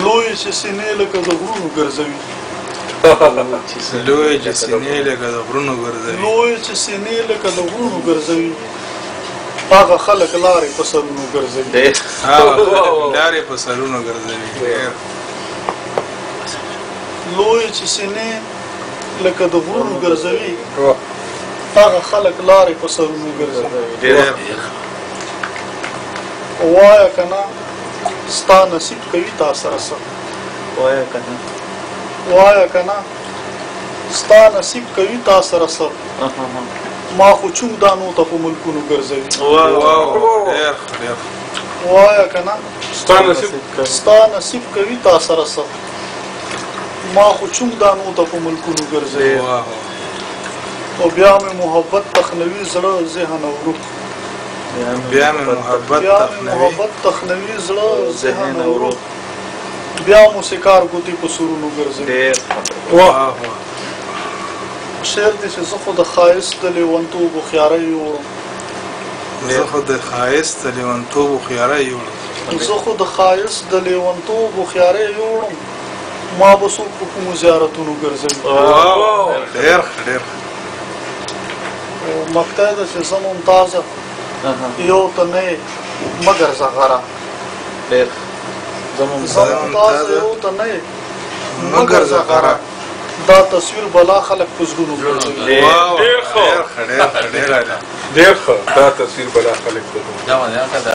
لوی چې سینې لکه د غرونو ګرځوي. لوی چې سینې لکه د غرونو ګرځوي. لوی چې سینې لکه د غرونو ګرځوي، هغه خلک لارې په سرونو ګرځوي. لارې په سرونو ګرځوي. لوی چې سینې لکه د غرونو ګرځوي، هغه خلک لارې په سرونو ګرځوي. وایه که نه ستا نصیب کوي تا سره څه. وایه که نه، وایه که نه ستا نصیب کوي تا سره څه. ما خو چونګ دانو ته په ملکونو ګرځوي. وایه که نه ستا نصیب کوي تا سره څه. ما خو چونګ دانو ته په ملکونو ګرځوي. او بیا مې محبت تخنوي زړه ذهن او روح. بیا مې محبت تخنوي زړه ذهن او روح. بیا موسیقار ګوتې په سرونو ګرځوي. واه. شعر دی چې زه خو د ښایست د لیونتوب هوښیارۍ یوړم. زه خو د ښایست د لیونتوب هوښیارۍ یوړم. زه خو د ښایست د لیونتوب هوښیارۍ یوړم، ما به څوک په کومو زیارتونو ګرځوي. ډېر ښه، ډېر ښه. مقطع ده چې زه ممتازه یو ته نه یې مه ګرځه غره. ډېر زه ممتازه یو ته نه یې مه ګرځه غره، دا تصویر بلا خلک په زړونو ګرځوي. ډېر ښه، ډېر ښه، ډېر ښه. دا تصویر بلا خلک په زړونو.